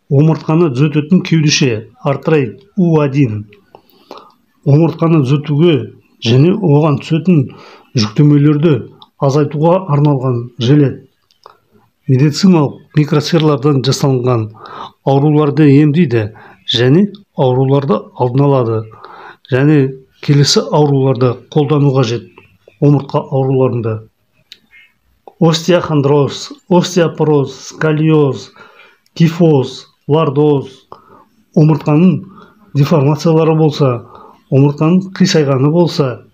Омыртқаны түзететін кеудеше Артрейд У1. Омыртқаны түзетуге және оған түсетін жүктемелерді азайтуға арналған жилет. Медициналық микросфералардан жасалынған, ауруларды емдейді және ауруларды алдын алады. Және келесі ауруларды қолдану қажет омыртқа ауруларында: остеохондроз, остеопороз, сколиоз, кифоз, лордоз, омыртқаның деформациялары болса, омыртқаның қисайғаны болса,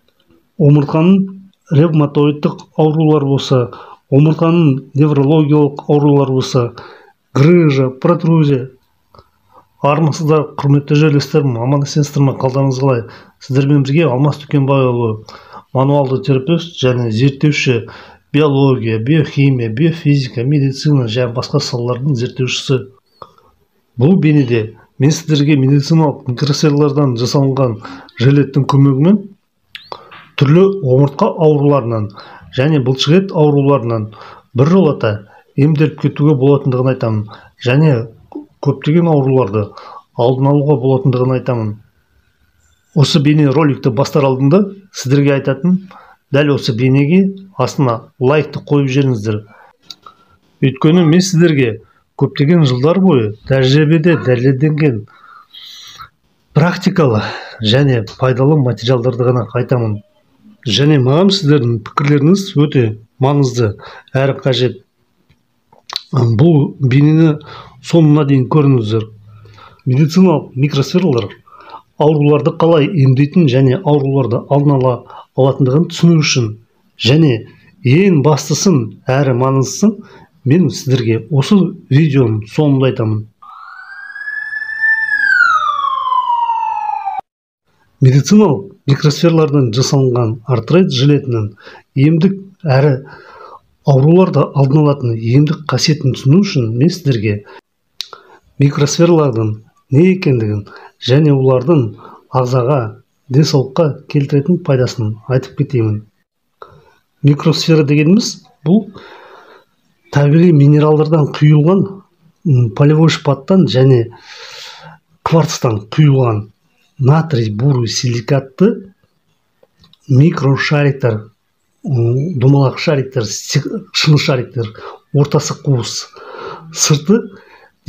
омыртқаның ревматоидтық аурулары болса, омыртқаның неврологиялық аурулары болса, грыжа, протрузия. Армысыздар, құрметті жерлестерім, аман есенсіздер ме, қалдарыңыз қалай? Сіздермен бірге Алмас Дүкенбайұлы, мануалды терапевт және зерттеуші, биология, биохимия, биофизика, медицина және басқа салалардың зерттеушісі. Бұл бейнеде мен сіздерге медициналық микросфералардан жасалынған жилеттің көмегімен түрлі омыртқа ауруларынан және бұлшықет ауруларынан біржолата емделіп кетуге болатындығын айтамын және көптеген ауруларды алдын алуға болатындығын айтамын. Осы бейне роликті бастар алдында сіздерге айтатын, дәл осы бейнеге астына лайкты қойып жіберіңіздер. Өйткені мен сіздерге көптеген жылдар бойы тәжірибеде дәлелденген практикалы және пайдалы материалдарды ғана айтамын. Және маған сіздердің пікірлеріңіз өте маңызды әрі қажет. Бұл бейнені соңына дейін көріңіздер. Медициналық микросфералар ауруларды қалай емдейтін және ауруларды алдын ала алатындығын түсіну үшін және ең бастысын әрі маңыздысын мен сіздерге осы видеоның соңында айтамын. Медициналық микросфералардан жасалынған артрит жилетінің емдік әрі ауруларды алдын алатын емдік қасиетін түсіну үшін мен сіздерге микросфералардың не екендігін және олардың ағзаға, денсаулыққа келтіретін пайдасын айтып кетеймін. Микросфера дегеніміз бұл табиғи минералдардан құйылған, полевой шпаттан және кварцтан құйылған натрий бурый силикатты микрошариктер, домалақ шариктер, шыны шариктер, ортасы қуыс, сырты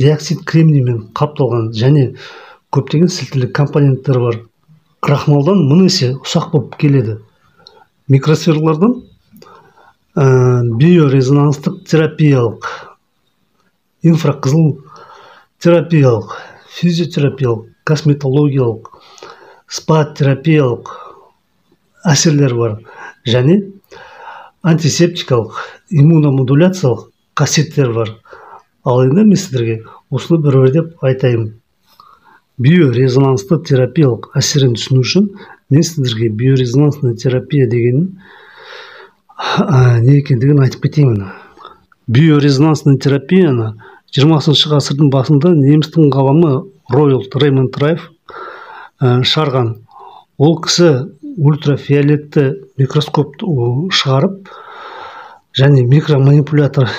диоксид кремниймен қапталған және көптеген сілтілі компоненттер бар. Крахмалдан мың есе ұсақ болып келеді. Микросфералардан биорезонанстық терапиялық, инфрақызыл терапиялық, физиотерапиялық, косметологиялық, спа-терапиялық әсерлер бар және антисептикалық, иммуномодуляциялық қасиеттер бар. Ал енді мен сіздерге осыны бір-бірлеп айтайын. Биорезонансты терапиялық әсерін түсіну үшін мен сіздерге биорезонансный терапия дегеннің не екендігін айтып кетеймін. Биорезонансный терапияны 20 ғасырдың басында немістің ғалымы Роялд Реймонд Райф шығарған. Ол кісі ультрафиолетті микроскоп шығарып және микроманипулятор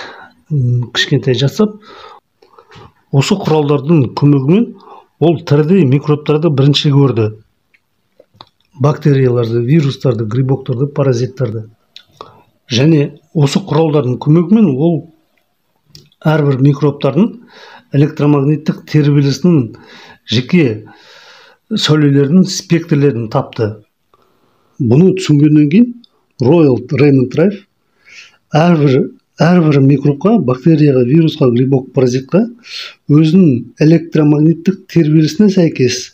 кішкентай жасап, осы құралдардың көмегімен ол тірідей микробтарды бірінші көрді. Бактерияларды, вирустарды, грибоктарды, паразиттарды. Және осы құралдардың көмегімен ол әрбір микробтардың электромагниттік тербелісінің жеке сәулелерінің спектрлерін тапты. Бұны түсінгеннен кейін Роялд Реймонд Райф әрбір микробқа, бактерияға, вирусқа, грибок, паразитқа өзінің электромагниттік тербелісіне сәйкес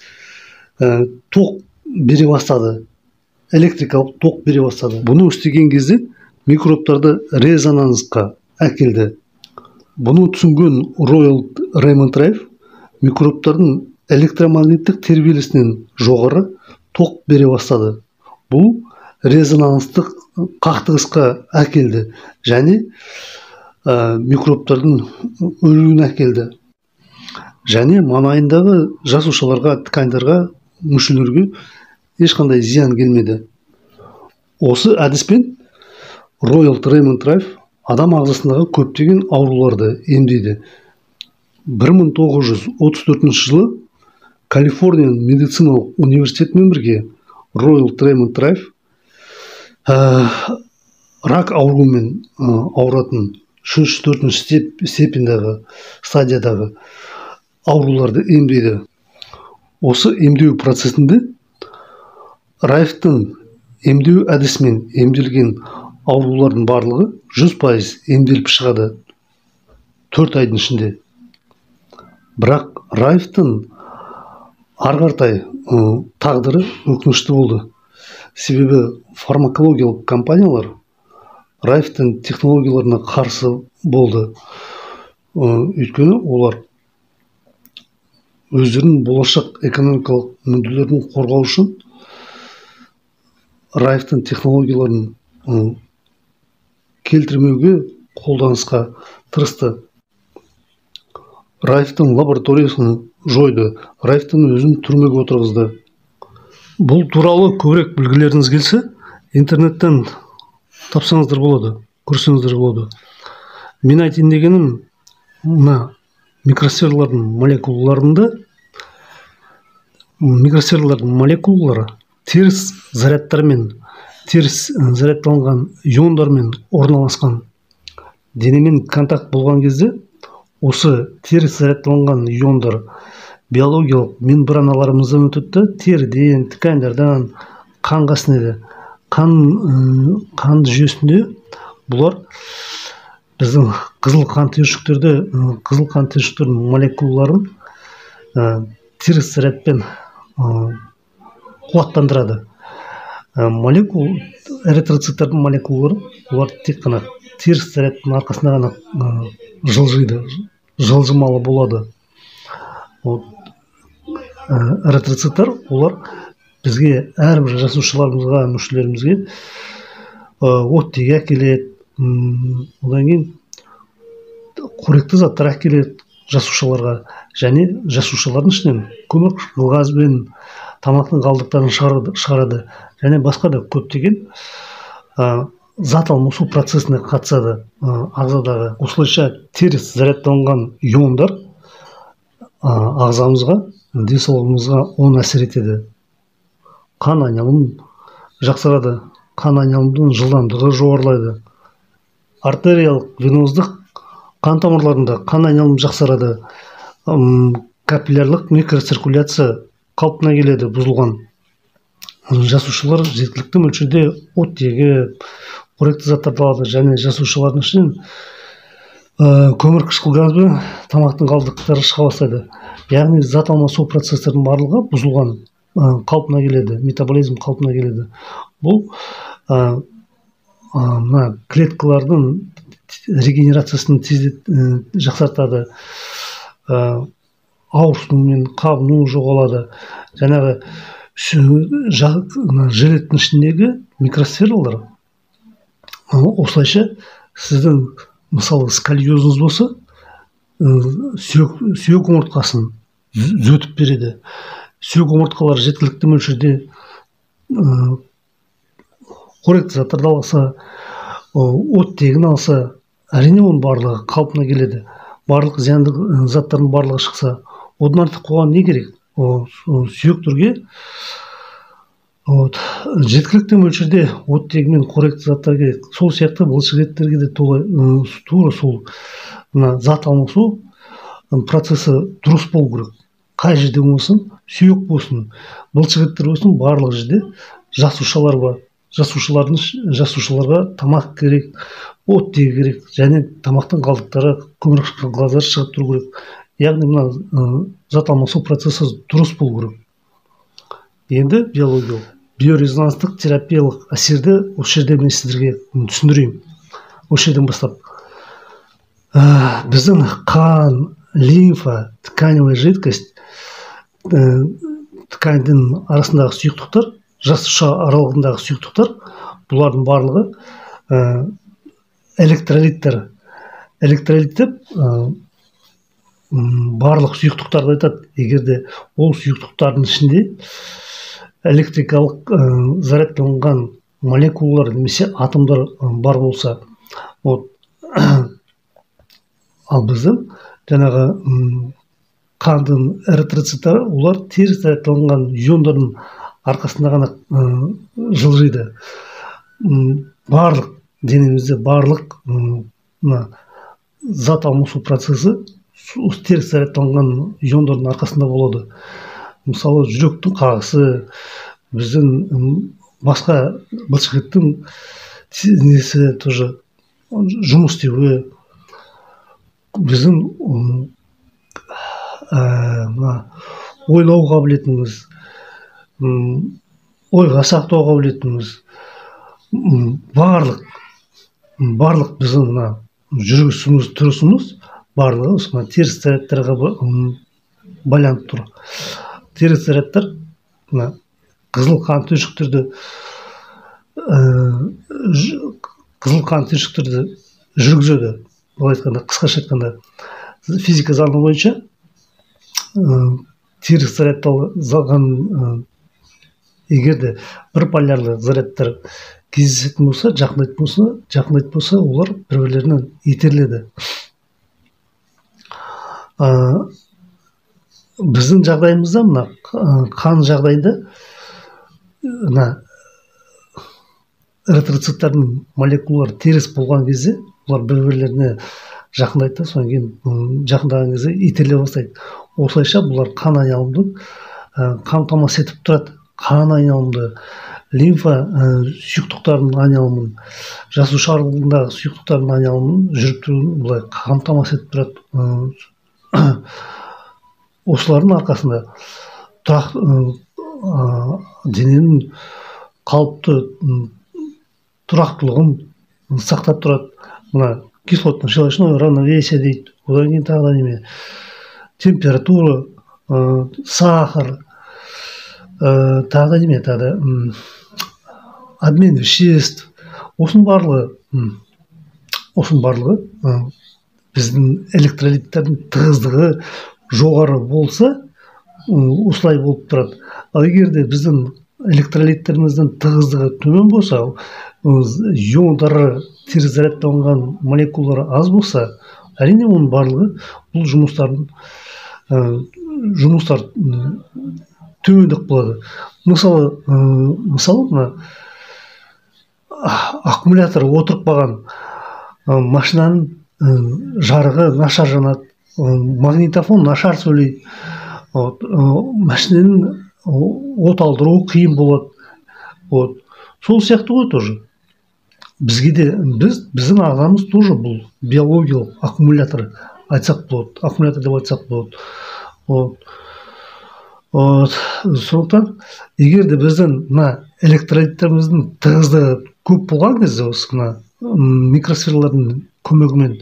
тоқ бере бастады. Электрикалық тоқ бере бастады. Бұны істеген кезде микробтарды резонансқа әкелді. Бұны түсінген Роялд Реймонд Райф микробтардың электромагниттік тербелісінен жоғары тоқ бере бастады. Бұл резонанстық қақтығысқа әкелді және микробтардың өлуіне әкелді. Және маңайындағы жасушаларға, тканьдарға, мүшелерге ешқандай зиян келмеді. Осы әдіспен Роялд Реймонд Райф адам ағзасындағы көптеген ауруларды емдейді. 1934 жылы Калифорнияның медициналық университетімен бірге Роял Тремонт Райф рак ауруымен ауыратын 3-4 степендағы стадиядағы ауруларды емдейді. Осы емдеу процесінде Райфтың емдеу әдісімен емделген аурулардың барлығы 100% емделіп шығады 4 айдың ішінде. Бірақ Райфтың ары қаратай тағдыры өкінішті болды. Себебі фармакологиялық компаниялар Райфтың технологияларына қарсы болды. Өйткені олар өздерінің болашақ экономикалық мүдделерін қорғау үшін Райфтың технологияларын келтірмеуге қолданысқа тырысты. Райфтың лабораториясын жойды, Райфтың өзін түрмеге отырғызды. Бұл туралы көбірек білгілеріңіз келсе, интернеттен тапсаңыздар болады, көрсеңіздер болады. Мен айтайын дегенім, мына микросфералардың молекулаларында микросфералардың молекулалары теріс зарядтармен, теріс зарядталынған иондармен орналасқан. Денемен контакт болған кезде осы теріс зарядталынған иондар биологиялық мембраналарымыздан өтеді, теріден, тканьдардан қанға сіңеді. Қан жүйесінде бұлар біздің қызыл қан түйіршіктерді, қызыл қан түйіршіктердің молекулаларын теріс зарядпен қуаттандырады. Молекул эритроциттардың молекулалары олар тек қана теріс зарядтың арқасында ғана жылжиды, жылжымалы болады. Вот эритроциттар олар бізге, әрбір жасушаларымызға, мүшелерімізге оттегі әкеледі, одан кейін қоректі заттар әкеледі жасушаларға, және жасушалардың ішінен көмірқышқыл газ бен тамақтың қалдықтарын шығарады, және басқа да көптеген зат алмасу процесіне қатысады ағзадағы. Осылайша теріс зарядталынған иондар ағзамызға, денсаулығымызға оң әсер етеді. Қан айналымы жақсарады, қан айналымының жылдамдығы жоғарылайды. Артериялық, веноздық қан тамырларында қан айналымы жақсарады. Капиллярлық микроциркуляция қалпына келеді бұзылған. Жасушалар жеткілікті мөлшерде оттегі, қоректі заттарды алады, және жасушалардың ішінен көмірқышқыл газ бен тамақтың қалдықтары шыға бастайды. Яғни зат алмасу процестерінің барлығы бұзылған қалпына келеді, метаболизм қалпына келеді. Бұл мына клеткалардың регенерациясын жақсартады, ауырсыну мен қабыну жоғалады. Жаңағы жилеттің ішіндегі микросфералар осылайша сіздің, мысалы, сколиозыңыз болса, сүйек омыртқасын түзетіп береді. Сүйек омыртқалары жеткілікті мөлшерде қоректі заттарды алса, оттегін алса, әрине оның барлығы қалпына келеді. Барлық зиянды заттардың барлығы шықса, одан артық оған не керек? Сүйектерге жеткілікті мөлшерде оттегі мен қоректі заттар керек. Сол сияқты бұлшық еттерге де тура сол мына зат алмасу процесі дұрыс болу керек. Қай жерде болсын, сүйек болсын, бұлшық еттер болсын, барлық жерде жасушалар бар. Жасушаларға тамақ керек, оттегі керек, және тамақтың қалдықтары, көмірқышқыл газдар шығып тұру керек. Яғни мына зат алмасу процесі дұрыс болу керек. Енді биологиялық, биорезонанстық терапиялық әсерді осы жерде мен сіздерге түсіндірейін. Осы жерден бастап. Біздің қан, лимфа, тканевая жидкость, тканьдің арасындағы сұйықтықтар, жасуша аралығындағы сұйықтықтар, бұлардың барлығы электролиттер. Электролит деп барлық сұйықтықтарды айтады. Егер де ол сұйықтықтардың ішінде электрикалық зарядталынған молекулалар немесе атомдар бар болса, вот. Ал біздің Жаңағы қандың эритроциттары, олар теріс зарядталынған иондардың арқасында ғана жылжиды. Барлық денемізде барлық мына зат алмасу процесі теріс зарядталынған иондардың арқасында болады. Мысалы, жүректің қағысы, біздің басқа бұлшықеттің несі тоже жұмыс істеуі, біздің мына ойлау қабілетіміз, ойға сақтау қабілетіміз, барлық біздің мына жүрісіміз, тұрысымыз барлығы осы мына теріс зарядтарға байланып тұр. Теріс зарядтар мына қызыл қан түйіршіктерді қызыл қан түйіршіктерді жүргізеді. Былай айтқанда, қысқаша айтқанда, физика заңы бойынша теріс зарядталған, егер де бір полярлы зарядтар кездесетін болса, жақындайтын болса, олар бір бірлерінен итеріледі. Біздің жағдайымызда мына қан жағдайында мына эритроциттардың молекулалары теріс болған кезде олар бір бірлеріне жақындайды да, содан кейін жақындаған кезде итеріле бастайды. Осылайша бұлар қан айналымды қамтамасыз етіп тұрады. Қан айналымды, лимфа сұйықтықтарының айналымын, жасуша арқылындағы сұйықтықтардың айналымын жүріп тұруын былай қамтамасыз етіп тұрады. Осылардың арқасында дененің қалыпты тұрақтылығын сақтап тұрады. Мына кислотно-щелочное равновесие дейді, одан кейін тағы да неме, температура, сахар, тағы да неме, тағы да обмен веществ, осының барлығы біздің электролиттердің тығыздығы жоғары болса, осылай болып тұрады. Ал егер де біздің электролиттеріміздің тығыздығы төмен болса, иондары теріс зарядталынған молекулалары аз болса, әрине оның барлығы бұл жұмыстар төмендік болады. Мысалы, мына аккумулятор отырып қалған машинаның жарығы нашар жанады, магнитофон нашар сөйлейді, машинаның от алдыруы қиын болады. Вот. Сол сияқты ғой тоже. Бізге де, біздің ағзамыз тоже бұл биологиялық аккумулятор айтсақ болады, аккумулятор деп айтсақ болады. Вот. Вот. Сондықтан егер де біздің мына электролиттеріміздің тығыздығы көп болған кезде, осы мына микросфералардың көмегімен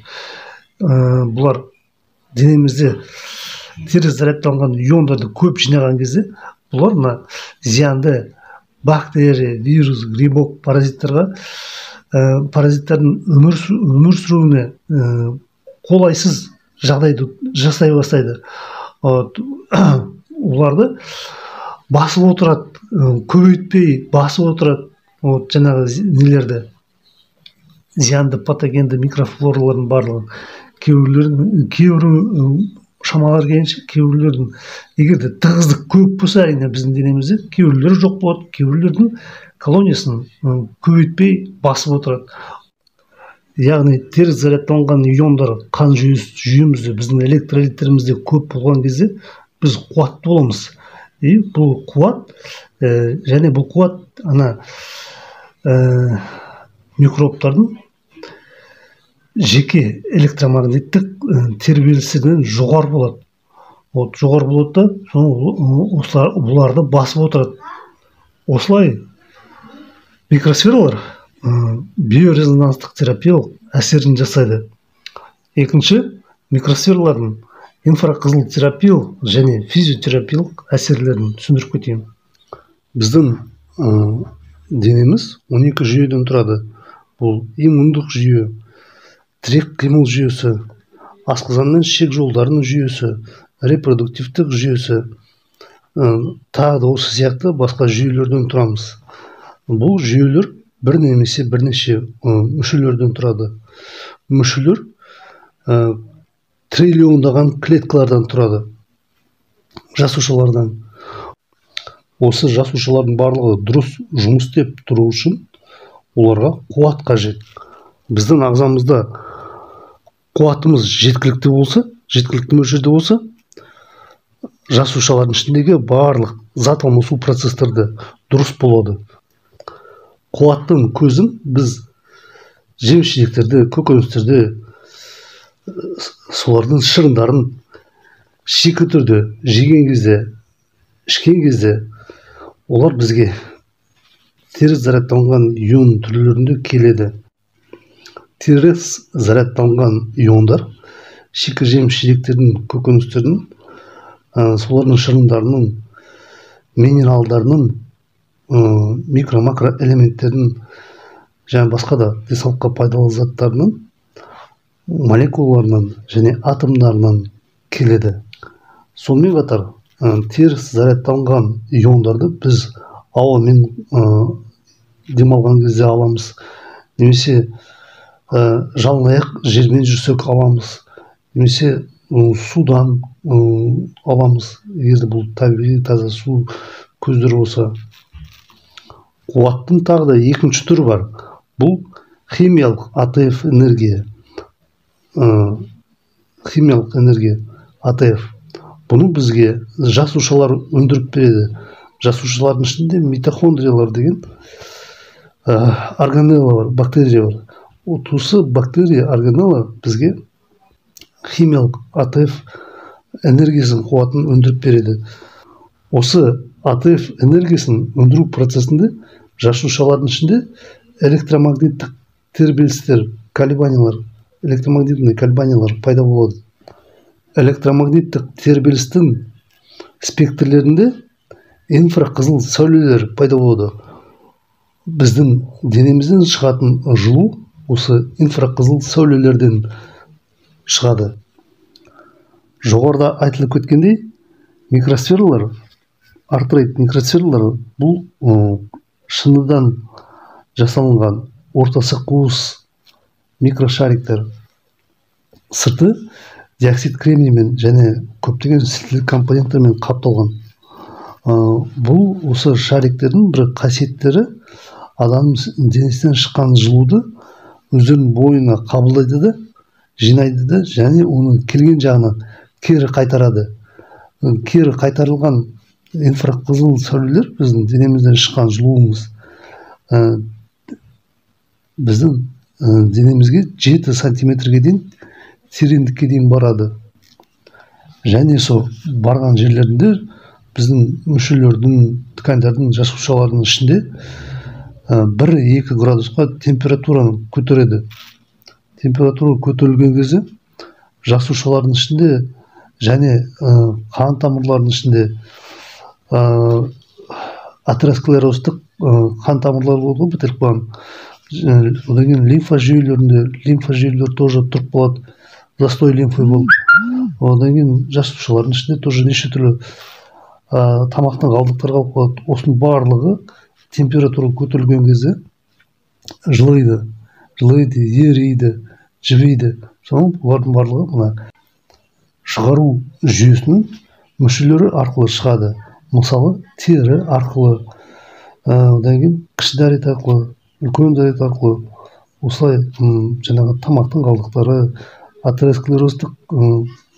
бұлар денемізде теріс зарядталынған иондарды көп жинаған кезде, бұлар мына зиянды бактерия, вирус, грибок, паразиттарға, паразиттердің өмір сүруіне қолайсыз жағдайды жасай бастайды. Оларды басып отырады, көбейтпей басып отырады. Вот жаңағы нелерді, зиянды патогенді микрофлоралардың барлығын кейбіреу шамалар келгенше кейбіреулердің, егер де тығыздық көп болса, әрине біздің денемізде кейбіреулері жоқ болады, кейбіреулердің колониясын көбейтпей басып отырады. Яғни теріс зарядталынған иондар қан жүйемізде, біздің электролиттерімізде көп болған кезде біз қуатты боламыз. И бұл қуат, және бұл қуат ана микробтардың жеке электромагниттік тербелісінен жоғары болады. Вот жоғары болады да, бұларды басып отырады. Осылай микросфералар биорезонанстық терапиялық әсерін жасайды. Екінші, микросфералардың инфрақызыл терапиялық және физиотерапиялық әсерлерін түсіндіріп кетейін. Біздің денеміз 12 жүйеден тұрады. Бұл иммундық жүйе, тірек қимыл жүйесі, асқазан мен ішек жолдарының жүйесі, репродуктивтік жүйесі, тағы да осы сияқты басқа жүйелерден тұрамыз. Бұл жүйелер бір немесе бірнеше мүшелерден тұрады. Мүшелер триллиондаған клеткалардан тұрады, жасушалардан. Осы жасушалардың барлығы дұрыс жұмыс істеп тұру үшін оларға қуат қажет. Біздің ағзамызда қуатымыз жеткілікті болса, жеткілікті мөлшерде болса, жасушалардың ішіндегі барлық зат алмасу процестерді дұрыс болады. Қуаттың көзін біз жеміс-жидектерді, көкөністерді, солардың шырындарын шикі түрде жеген кезде, ішкен кезде олар бізге теріс зарядталынған ион түрлерінде келеді. Теріс зарядталынған иондар шикі жеміс-жидектердің, көкөністердің, солардың шырындарының, минералдарының, микро-макро элементтердің және басқа да денсаулыққа пайдалы заттарының молекулаларынан және атомдарынан келеді. Сонымен қатар теріс зарядталынған иондарды біз ауамен демалған кезде аламыз, немесе жалаңаяқ жермен жүрсек аламыз, немесе судан аламыз, егер де бұл табиғи таза су көздері болса. Қуаттың тағы да екінші түрі бар. Бұл химиялық АТФ энергия. Химиялық энергия АТФ. Бұны бізге жасушалар өндіріп береді. Жасушалардың ішінде митохондриялар деген органелла бар, бактерия бар. Осы бактерия органелла бізге химиялық АТФ энергиясын, қуатын өндіріп береді. Осы АТФ энергиясын өндіру процесінде жасушалардың ішінде электромагниттік тербелістер, колебаниялар, электромагнитный колебаниялар пайда болады. Электромагниттік тербелістің спектрлерінде инфрақызыл сәулелер пайда болады. Біздің денемізден шығатын жылу осы инфрақызыл сәулелерден шығады. Жоғарыда айтылып кеткендей, микросфералар, артрайт микросфералар бұл шыныдан жасалынған, ортасы қуыс микрошариктер, сырты диоксид кремниймен және көптеген сілтілік компоненттермен қапталған. Бұл осы шариктердің бір қасиеттері адам денесінен шыққан жылуды өздерінің бойына қабылдайды да, жинайды да және оны келген жағына кері қайтарады. Кері қайтарылған инфрақызыл сәулелер біздің денемізден шыққан жылуымыз біздің денемізге 7 сантиметрге дейін тереңдікке дейін барады. Және сол барған жерлерінде біздің мүшелердің, тканьдардың, жасушалардың ішінде 1-2 градусқа температураны көтереді. Температура көтерілген кезде жасушалардың ішінде және қан тамырларының ішінде атеросклеростық қан тамырлары болады ғой, бітеліп қалған. Одан кейін лимфа жүйелерінде, лимфа жүйелері тоже тұрып қалады, застой лимфы болып. Одан кейін жасушалардың ішінде тоже неше түрлі тамақтың қалдықтары қалып қалады. Осының барлығы температура көтерілген кезде жылиды, жылиды, ериді, жібиді. Соның бұлардың барлығы мына шығару жүйесінің мүшелері арқылы шығады. Мысалы, тері арқылы, одан кейін кіші дәрет арқылы, үлкен дәрет арқылы, осылай жаңағы тамақтың қалдықтары, атеросклеростық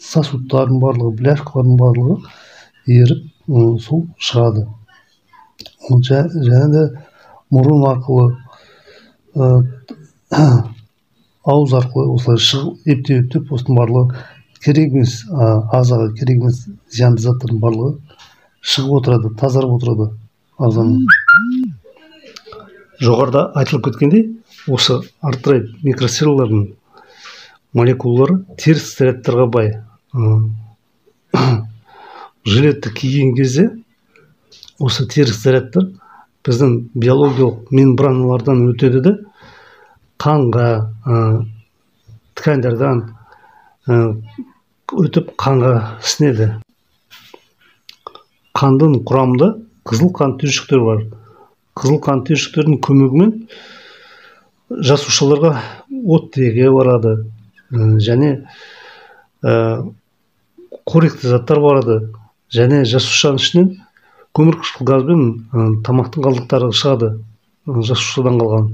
сосудтардың барлығы, бляшкалардың барлығы еріп сол шығады. Және де мұрын арқылы, ауыз арқылы осылай шығып, ептеп-ептеп осының барлығы керек емес, ағзаға керек емес зиянды заттардың барлығы шығып отырады, тазарып отырады ағзаның. Жоғарыда айтылып кеткендей, осы артрайт микросфераларының молекулалары теріс зарядтарға бай. Жилетті киген кезде осы теріс зарядтар біздің биологиялық мембраналардан өтеді де қанға, тканьдардан өтіп қанға сіңеді. Қандың құрамында қызыл қан түйіршіктері бар. Қызыл қан түйіршіктерінің көмегімен жасушаларға оттегі барады және Қоректі заттар барады және жасушаның ішінен көмірқышқыл газ бен тамақтың қалдықтары шығады, жасушадан қалған.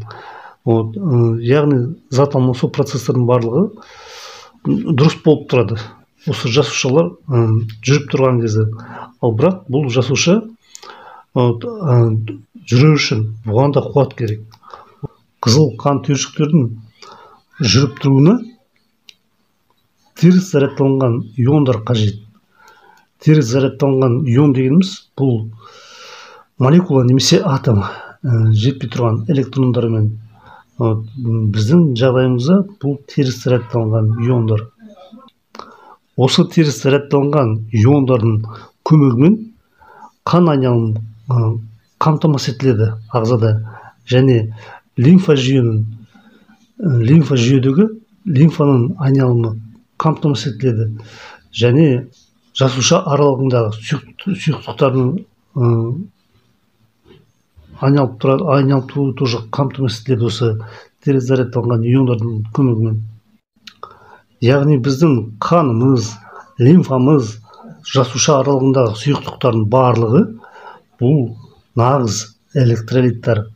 Вот, яғни зат алмасу процестерінің барлығы дұрыс болып тұрады осы жасушалар жүріп тұрған кезде. Ал бірақ бұл жасуша жүру үшін бұған да қуат керек. Қызыл қан түйіршіктердің жүріп тұруына теріс зарядталынған иондар қажет. Теріс зарядталынған ион дегеніміз бұл молекула немесе атом жетпей тұрған электрондармен. Біздің жағдайымызда бұл теріс зарядталынған иондар. Осы теріс зарядталынған иондардың көмегімен қан айналымы қамтамасыз етіледі ағзада және лимфа жүйенің, лимфа жүйедегі лимфаның айналымы қамтамасыз етіледі және жасуша аралығындағы сұйықтықтардың айналып тұрады, айналып тұруы тоже қамтамасыз етіледі осы теріс зарядталынған иондардың көмегімен. Яғни біздің қанымыз, лимфамыз, жасуша аралығындағы сұйықтықтардың барлығы бұл нағыз электролиттер.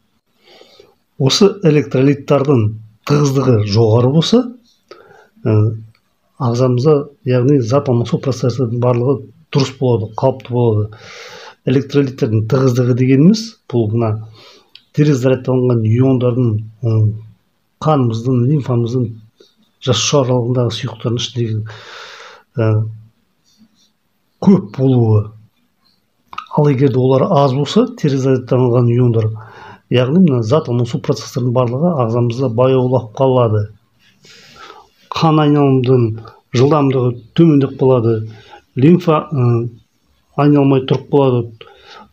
Осы электролиттардың тығыздығы жоғары болса, ағзамызда, яғни зат алмасу процестерінің барлығы дұрыс болады, қалыпты болады. Электролиттердің тығыздығы дегеніміз бұл мына теріс зарядталынған иондардың қанымыздың, лимфамыздың, жасуша аралығындағы сұйықтардың ішіндегі көп болуы. Ал егер де олар аз болса, теріс зарядталынған иондар, яғни мына зат алмасу процестерінің барлығы ағзамызда баяулап қалады. Қан айналымының жылдамдығы төмендеп қалады, лимфа айналмай тұрып қалады.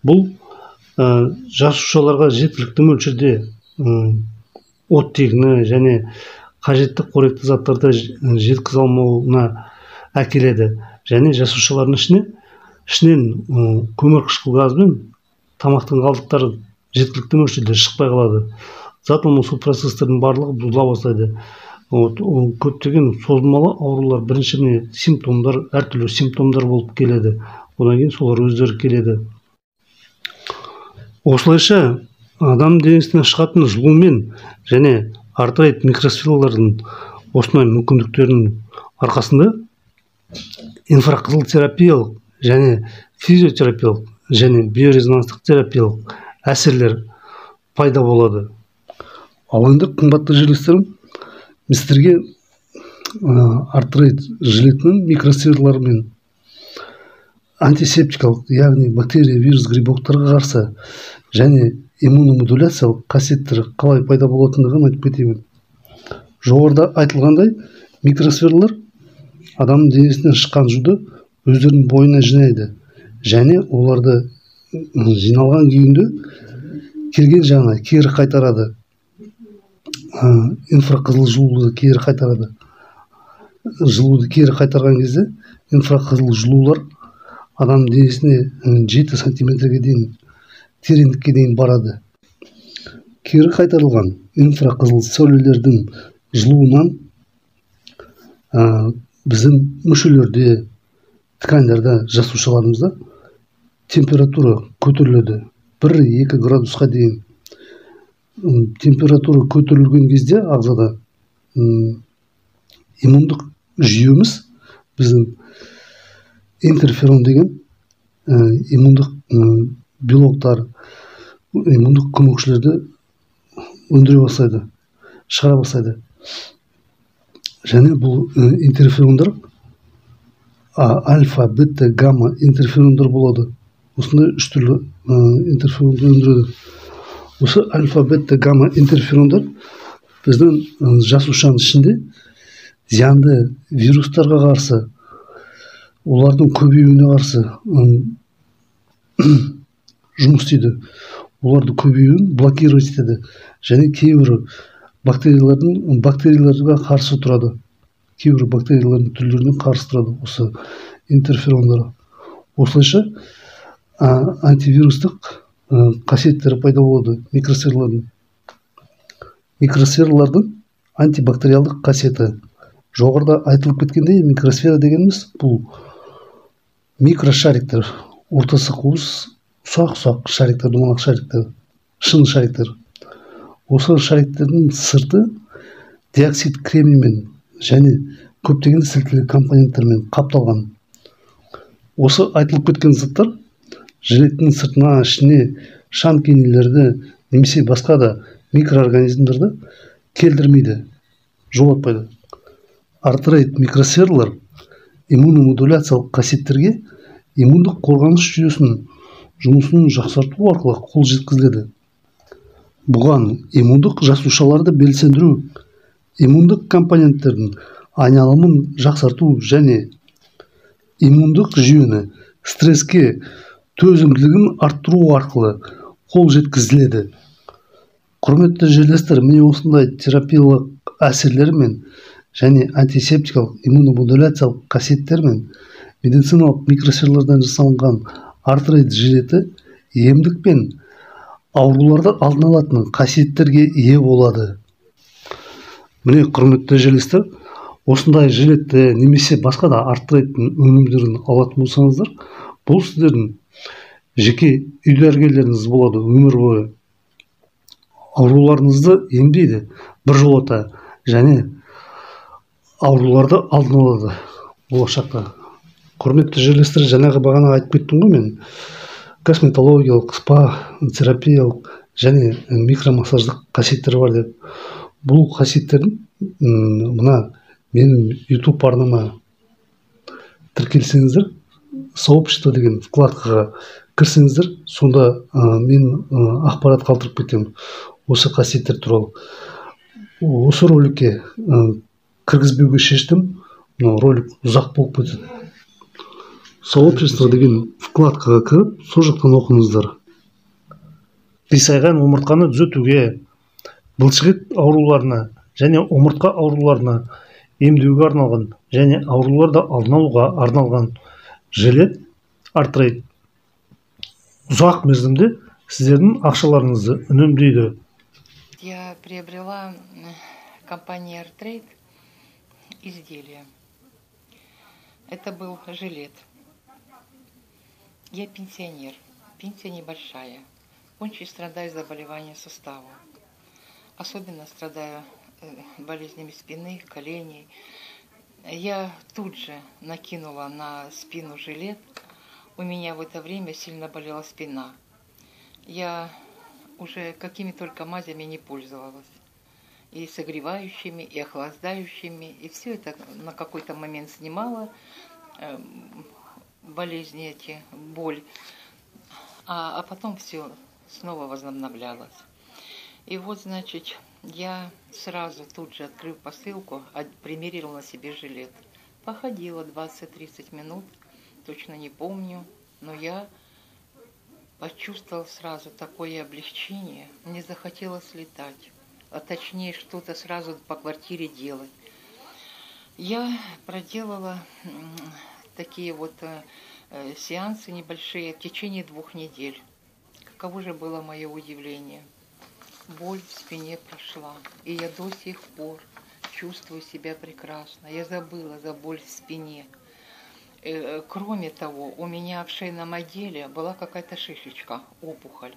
Бұл жасушаларға жеткілікті мөлшерде оттегіні және қажетті қоректі заттарды жеткізе алмауына әкеледі. Және жасушалардың ішінен көмірқышқыл газ бен тамақтың қалдықтары жеткілікті мөлшерде шықпай қалады. Зат алмасу процестерінің барлығы бұзыла бастайды. Вот, көптеген созылмалы аурулар бірінші міне симптомдар, әртүрлі симптомдар болып келеді. Одан кейін солар өздері келеді. Осылайша адам денесінен шығатын жылумен және артрит микросфералардың осындай мүмкіндіктерінің арқасында инфрақызыл терапиялық және физиотерапиялық және биорезонанстық терапиялық әсерлер пайда болады. Ал енді, қымбатты жерлестерім, мен сіздерге артрит жилетінің микросфераларымен антисептикалық, яғни бактерия, вирус, грибоктарға қарсы және иммуномодуляциялық қасиеттері қалай пайда болатындығын айтып кетейін. Жоғарыда айтылғандай, микросфералар адамның денесінен шыққан жуды өздерінің бойына жинайды және оларды жиналған күйінде келген жағына кері қайтарады. Инфрақызыл жылуды кері қайтарады. Жылуды кері қайтарған кезде инфрақызыл жылулар адам денесіне 7 сантиметрге дейін тереңдікке дейін барады. Кері қайтарылған инфрақызыл сәулелердің жылуынан біздің мүшелерде, тканьдарда, жасушаларымызда температура көтеріледі 1-2 градусқа дейін. Температура көтерілген кезде ағзада иммундық жүйеміз біздің интерферон деген иммундық белоктар, иммундық көмекшілерді өндіре бастайды, шығара бастайды. Және бұл интерферондар альфа, бета, гамма интерферондар болады. Осындай үш түрлі интерферонды өндіреді. Осы альфа, бета, гамма интерферондар біздің жасушаның ішінде зиянды вирустарға қарсы, олардың көбеюіне қарсы жұмыс істейді. Оларды көбеюін блокировать етеді және кейбір бактерияларға қарсы тұрады. Кейбір бактериялардың түрлеріне қарсы тұрады осы интерферондар. Осылайша антивирустық қасиеттері пайда болады микросфералардың. Микросфералардың антибактериалдық қасиеті Жоғарыда айтылып кеткендей, микросфера дегеніміз бұл микрошариктер, ортасы қуыс ұсақ-ұсақ шариктер, домалақ шариктер, шын шариктер. Осы шариктердің сырты диоксид кремниймен және көптеген сілтілі компоненттермен қапталған. Осы айтылып кеткен заттар жилеттің сыртына, ішіне шаң кенелерді немесе басқа да микроорганизмдерді келтірмейді, жолатпайды. Артрейд микросфералар иммуномодуляциялық қасиеттерге иммундық қорғаныс жүйесінің жұмысын жақсарту арқылы қол жеткізіледі. Бұған иммундық жасушаларды белсендіру, иммундық компоненттердің айналымын жақсарту және иммундық жүйені стресске төзімділігін арттыру арқылы қол жеткізіледі. Құрметті жерлестер, міне осындай терапиялық әсерлермен және антисептикалық иммуномодуляциялық қасиеттермен медициналық микросфералардан жасалынған артрейд жилеті емдік пен ауруларды алдын алатын қасиеттерге ие болады. Міне, құрметті жерлестер, осындай жилетті немесе басқа да артрейдтің өнімдерін алатын болсаңыздар, бұл сіздердің жеке үй дәрігерлеріңіз болады өмір бойы. Ауруларыңызды емдейді біржолата және ауруларды алдын алады болашақта. Құрметті жерлестер, жаңағы бағана айтып кеттім ғой мен, косметологиялық, спа, терапиялық және микромассаждық қасиеттері бар деп. Бұл қасиеттердің мына менің YouTube арнама тіркелсеңіздер, сообщество деген вкладкаға кірсеңіздер, сонда мен ақпарат қалдырып кетемін осы қасиеттер туралы. Осы роликке кіргізбеуге шештім, мына ролик ұзақ болып кетеді. Сообщество деген вкладкаға кіріп, сол жақтан оқыңыздар. Қисайған омыртқаны түзетуге, бұлшықет ауруларына және омыртқа ауруларына емдеуге арналған және ауруларды алдын алуға арналған жилет артрейд ұзақ мерзімде сіздердің ақшаларыңызды үнемдейді. Я приобрела компания Artrade изделие. Это был жилет. Я пенсионер, пенсия небольшая. Очень страдаю заболеванием сустава. Особенно страдаю болезнями спины, коленей. Я тут же накинула на спину жилет. У меня в это время сильно болела спина. Я уже какими только мазями не пользовалась. И согревающими, и охлаждающими. И все это на какой-то момент снимало болезни эти, боль. А потом все снова возобновлялось. И вот, значит, я сразу тут же, открыв посылку, примерила на себе жилет. Походила 20-30 минут, точно не помню, но я почувствовала сразу такое облегчение. Мне захотелось летать, а точнее что-то сразу по квартире делать. Я проделала такие вот сеансы небольшие в течение 2 недель. Каково же было мое удивление. Боль в спине прошла, и я до сих пор чувствую себя прекрасно. Я забыла за боль в спине. Кроме того, у меня в шейном отделе была какая-то шишечка, опухоль.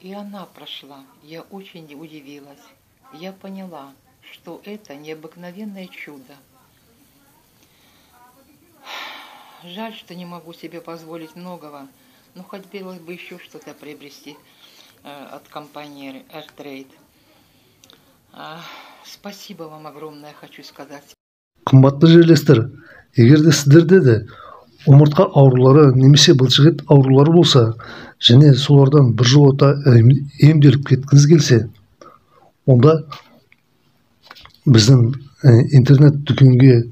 И она прошла. Я очень удивилась. Я поняла, что это необыкновенное чудо. Жаль, что не могу себе позволить многого, но хотелось бы еще что-то приобрести от компании Artrade. Спасибо вам огромное, хочу сказать. Қымбатты жерлестер, егер де сіздерде де омыртқа аурулары немесе бұлшықет аурулары болса, және солардан біржолата емделіп кеткіңіз келсе, онда біздің интернет дүкенге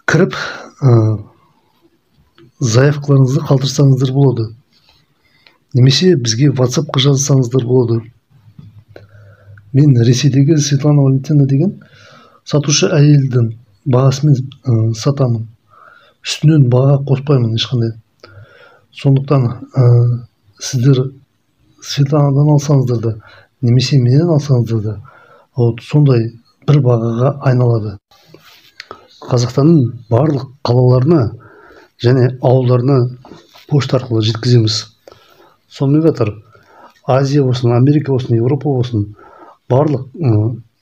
кіріп заявкаларыңызды қалдырсаңыздар болады. Немесе бізге WhatsApp-қа жазсаңыздар болады. Мен Ресейдегі Светлана Валентина деген сатушы әйелдің бағасымен сатамын. Үстінен баға қоспаймын ешқандай. Сондықтан сіздер Светланадан алсаңыздар да, немесе менен алсаңыздар да, вот сондай бір бағаға айналады. Қазақстанның барлық қалаларына және ауылдарына пошта арқылы жеткіземіз. Сонымен қатар Азия болсын, Америка болсын, Еуропа болсын, барлық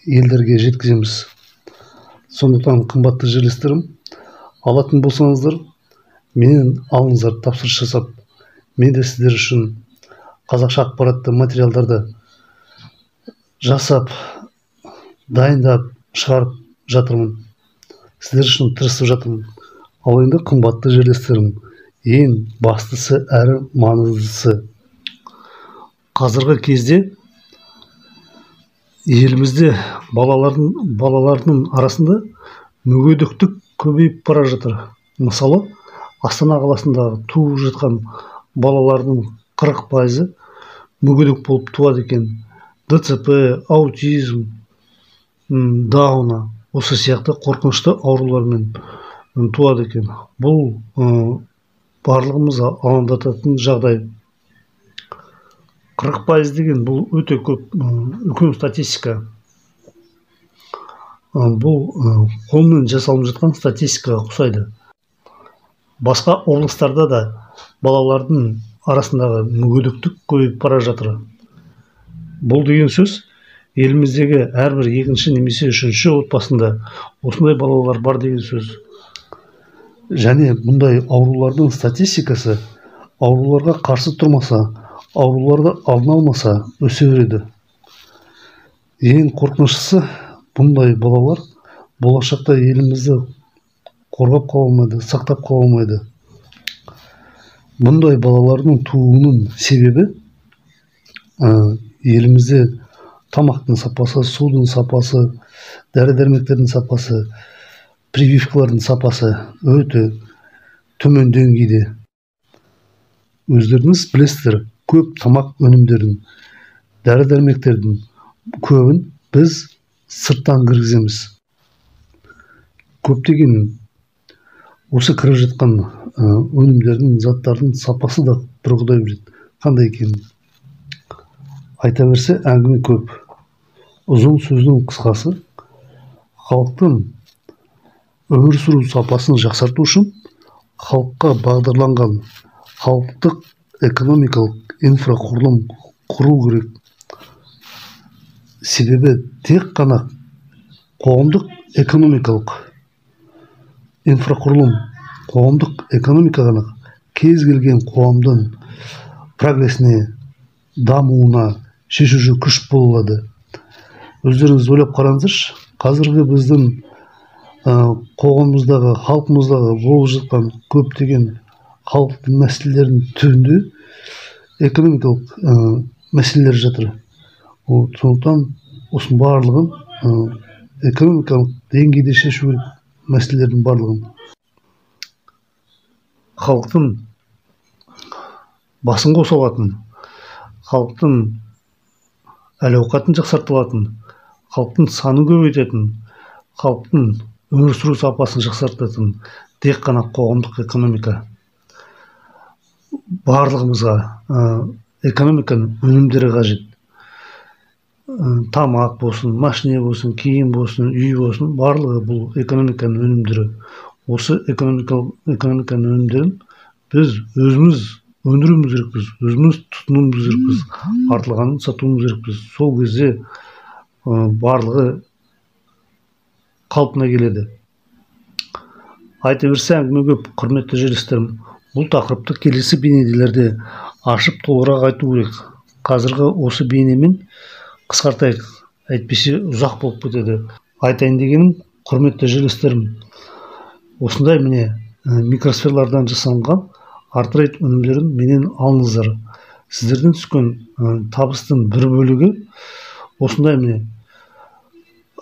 елдерге жеткіземіз. Сондықтан қымбатты жерлестерім, алатын болсаңыздар, менен алыңыздар, тапсырыс жасап. Мен де сіздер үшін қазақша ақпаратты материалдарды жасап, дайындап, шығарып жатырмын. Сіздер үшін тырысып жатырмын. Ал енді қымбатты жерлестерім, ең бастысы әрі маңыздысы, қазіргі кезде елімізде балалардың арасында мүгедектік көбейіп бара жатыр. Мысалы, Астана қаласындағы туып жатқан балалардың 40% мүгедек болып туады екен. ДЦП, аутизм, Дауна, осы сияқты қорқынышты аурулармен туады екен. Бұл барлығымызды алаңдататын жағдай. 40% деген бұл өте көп, үлкен статистика. Бұл қолмен жасалынып жатқан статистикаға ұқсайды. Басқа облыстарда да балалардың арасындағы мүгедектік көбейіп бара жатыр. Бұл деген сөз, еліміздегі әрбір екінші немесе үшінші отбасында осындай балалар бар деген сөз. Және бұндай аурулардың статистикасы ауруларға қарсы тұрмаса, ауруларды алдын алмаса өсе береді. Ең қорқыныштысы, бұндай балалар болашақта елімізді қорғап қала алмайды, сақтап қала алмайды. Бұндай балалардың тууының себебі, елімізде тамақтың сапасы, судың сапасы, дәрі-дәрмектердің сапасы, прививкалардың сапасы өте төмен деңгейде. Өздеріңіз білесіздер, көп тамақ өнімдерін, дәрі-дәрмектердің көбін біз сырттан кіргіземіз. Көптеген осы кіріп жатқан өнімдердің, заттардың сапасы да бір Құдай біледі қандай екенін. Айта берсе әңгіме көп. Ұзын сөздің қысқасы, халықтың өмір сүру сапасын жақсарту үшін халыққа бағдарланған халықтық экономикалық инфрақұрылым құру керек. Себебі тек қана қоғамдық экономикалық инфрақұрылым, қоғамдық экономика ғана кез келген қоғамдың прогресіне, дамуына шешуші күш бола алады. Өздеріңіз ойлап қараңыздаршы, қазіргі біздің қоғамымыздағы, халқымыздағы болып жатқан көптеген халықтың мәселелерінің түбінде экономикалық мәселелер жатыр. Сондықтан осының барлығын экономикалық деңгейде шешу керек, мәселелердің барлығын. Халықтың басын қоса алатын, халықтың әл-ауқатын жақсарта алатын, халықтың санын көбейтетін, халықтың өмір сүру сапасын жақсартатын тек қана қоғамдық экономика. Барлығымызға экономиканың өнімдері қажет. Тамақ болсын, машина болсын, киім болсын, үй болсын, барлығы бұл экономиканың өнімдері. Осы экономиканың өнімдерін біз өзіміз өндіруіміз керекпіз, өзіміз тұтынуымыз керекпіз, артылғанын сатуымыз керекпіз. Сол кезде барлығы қалпына келеді. Айта берсе әңгіме көп, құрметті жерлестерім. Бұл тақырыпты келесі бейнелерде ашып толығырақ айту керек. Қазіргі осы бейнемен қысқартайық, әйтпесе ұзақ болып кетеді. Айтайын дегенім, құрметті жерлестерім, осындай міне микросфералардан жасалынған артрайт өнімдерін менен алыңыздар. Сіздерден түскен табыстың бір бөлігі осындай міне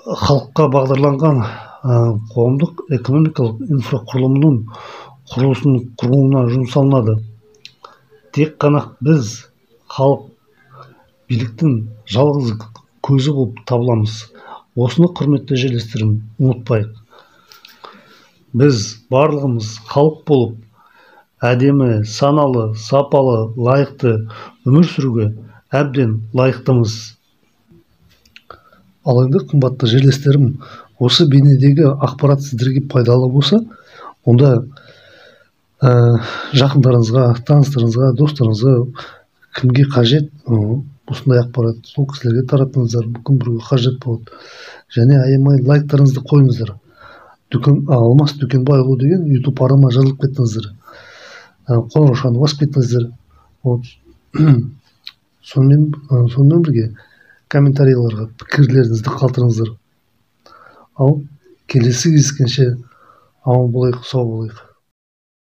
халыққа бағдарланған қоғамдық экономикалық инфрақұрылымның құрылысын құруына жұмсалынады. Тек қана біз халық биліктің жалғыз көзі болып табыламыз. Осыны, құрметті жерлестерім, ұмытпайық. Біз барлығымыз халық болып әдемі, саналы, сапалы, лайықты өмір сүруге әбден лайықтымыз. Ал енді, қымбатты жерлестерім, осы бейнедегі ақпарат сіздерге пайдалы болса, онда жақындарыңызға, таныстарыңызға, достарыңызға, кімге қажет осындай ақпарат, сол кісілерге таратыңыздар, мүмкін, біреуге қажет болады. Және аямай лайктарыңызды қойыңыздар. Дүкен Алмас Дүкенбайұлы деген Ютуб арнама жазылып кетіңіздер, қоңыраушаны басып кетіңіздер. Вот, сонымен бірге комментарийларға пікірлеріңізді қалдырыңыздар. Ал келесі кездескенше аман болайық, сау болайық.